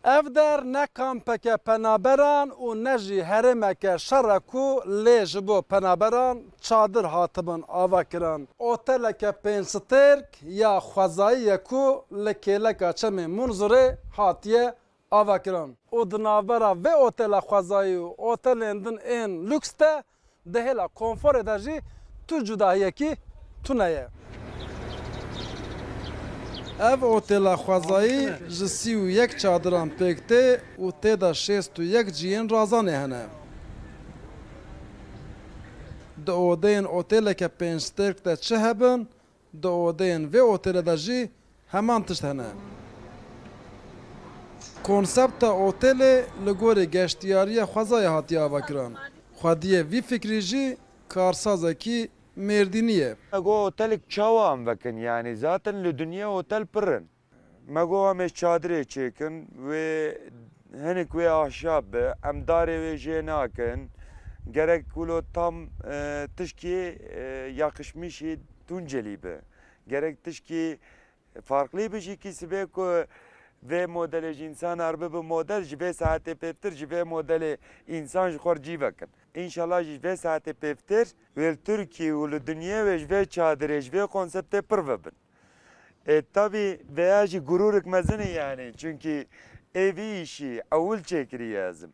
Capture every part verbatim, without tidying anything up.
Ev der ne kampeke penaberan û ne jî herêmeke şer e ku lê ji bo penaberan çadir hatibin avakirin. Oteleke pênc stêrk ya xwezayî ye ku li kêleka çemê Munzurê hatiye avakirin. Û di navbera vê otela xwezayî û otelên din ên lûks de di hêla konforê de jî tu cudahiyekî tune ye. Ev otela xwezayî ji sî û yek çadiran pêk tê û tê de şêst û yek ciyên razanê hene. Di odeyên oteleke pênc stêrk de çi hebin, di odeyên vê otelê de jî heman tişt hene. Konsepta otelê li gorî geştiyariya xwezayê hatiye avakirin. Xwediyê vî fikrî jî karsazekî Mêrdînî ye. Me got otelik çawa em vekin, yanî zaten li dinyê otel pir in. Me got em ê çadirê çêkin, wê hinik wê ahşab be, em darê wê jê nakin. Gerek wilo tam, e, tişkî, e, yakışmışî Tuncelî be. Gerek tişkî farklî be jî kî sibê ku vê modelê ji însanar bibe model, ji vê saetê pêvtir ji vê modelê însan ji xwe re cî vekin. Înşallah jî ji vê saetê pêvtir wê li Tirkiyê û li dinyê wê ji vê çadirê, ji vê konseptê pir vebin. E, tabî veya jî gurûrik mezin e yanî. Çunkî ê vî îşî ewil çêkiriye ez im.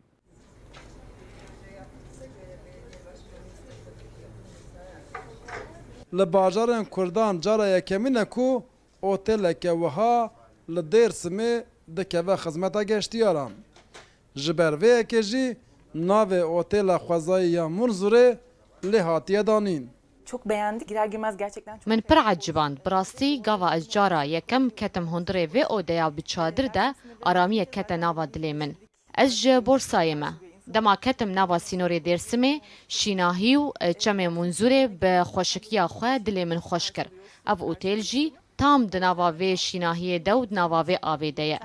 Li bajarên Kurdan cara yekemîn e ku oteleke wiha li Dêrsimê dikeve xizmeta geştiyaran. Ji ber vê yekê jî navê Otela Xwezayî ya Munzurê lê hatiye danîn. Çok beğendik. Girer girmez gerçekten çok Min pir eciband. Bi rastî, gava ez cara yekem ketim hundirê vê odeya bi çadir de, aramiyek kete nava dilê min. Ez ji Borsayê me. Dema ketim nava sînorê Dêrsimê, şînahî û, e, çemê Munzurê bi xweşikiya xwe dilê min xweş kir. Ev otel jî tam di nava vê şînahiyê de û di nava vê avê de ye.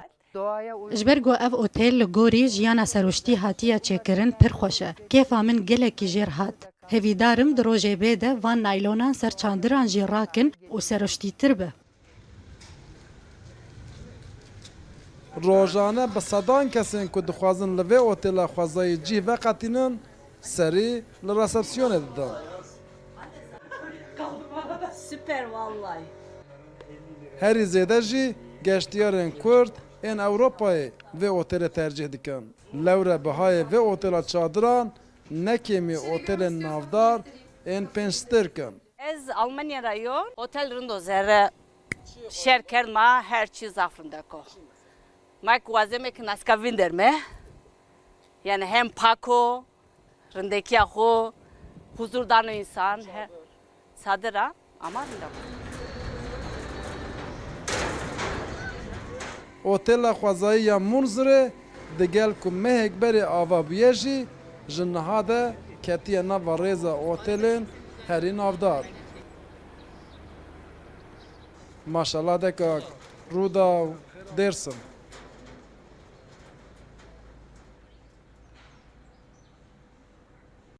Ji ber ku ev otel li gorî jiyana serûştî hatiye çêkirin, pir xweş e. Kêfa min gelekî jêr hat. Hêvîdar im di rojê bê de van naylonan ser çandiran jî rakin û serûştîtir be. Rojane bi sedan kesên ku dixwazin li vê otela xwezayî cîh veqetînin, serî li resepsiyonê didin. Süper vallahi. Herî zêde jî geştiyarên Kurd ên Ewropayê vê otelê tercîh dikin. Lewre bihayê vê otela çadiran ne kêmî otelên navdar ên pênc stêrk in. Ez Almanya ra yon, otel rindo zere şer kerd ma, her çî zaf rindek o. Ma ku wazeme ki naska vîn derme, yani hem pak o, rindekiya xo, huzur dano însan, he, çadir a, ama rindek o. Otela xwezayî ya Munzurê digel ku mehek berê ava bûye jî, ji niha de ketiye nava rêza otelên herî navdar. Maşallah dekak, Rûdaw, Dêrsim.